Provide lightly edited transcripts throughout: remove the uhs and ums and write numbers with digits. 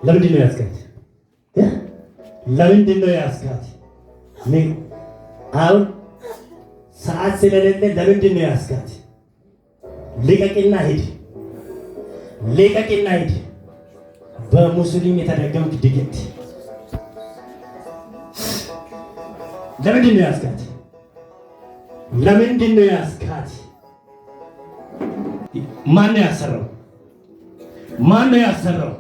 ለምንድን ነው ያስካት? ለምንድን ነው ያስካት? አሁን ሰዓት ስለሌለ ለምንድን ነው ያስካት? ልቀቅና ሂድ፣ ልቀቅና ሂድ። በሙስሊም የተደገምክ ድግምት ለምንድን ነው ያስካት? ለምንድን ነው ያስካት? ማን ነው ያሰራው? ማን ነው ያሰራው?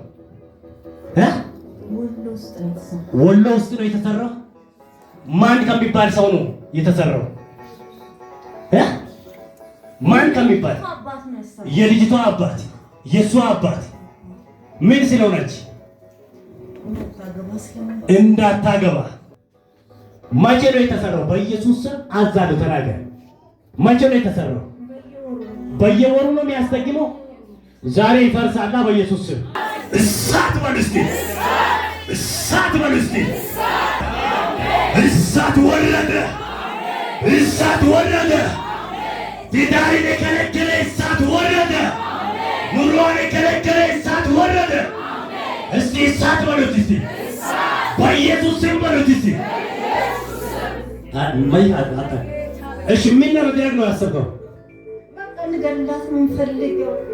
ወሎ ውስጥ ነው የተሰራው። ማን ከሚባል ሰው ነው የተሰራው? ማን ከሚባል የልጅቷ አባት፣ የእሷ አባት ምን ስለሆነች እንዳታገባ። መቼ ነው የተሰራው? በኢየሱስ ስም አዛለሁ፣ ተናገር። መቼ ነው የተሰራው? በየወሩ ነው የሚያስደግመው። ዛሬ ይፈርሳላ በኢየሱስ ስም። እሳት በሉ እስቲ፣ እሳት በሉ እስቲ። እሳት ወረደ፣ እሳት ወረደ። ትዳርን የከለከለ እሳት ወረደ። ኑሮን የከለከለ እሳት ወረደ። እስቲ እሳት በሉት እስቲ፣ በኢየሱስ ስም በሉት እስቲ። እሺ ምን ለመድረግ ነው ያሰብከው?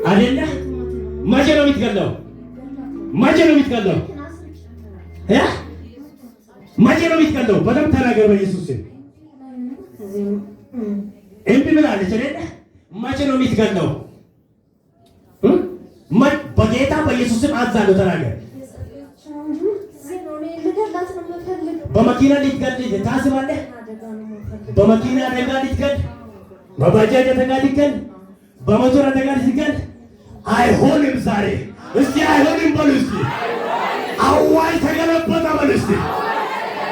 አይደለ? መቼ ነው የምትገለው? መቼ ነው የምትገለው? መቼ ነው የምትገለው? በደምብ ተናገር በኢየሱስ ስም። እምቢ ብላለች አይደለ? መቼ ነው የምትገለው? በጌታ በኢየሱስ ስም አዛለሁ። ተናገር። በመኪና ልትገል ታስባለህ? በመኪና አደጋ ልትገል፣ በባጃጅ አደጋ ልትገል፣ በሞተር አደጋ ልትገል። አይሆንም። ዛሬ እስቲ አይሆንም በሉ እስቲ። አዋጅ ተገለበጠ በሉ እስቲ።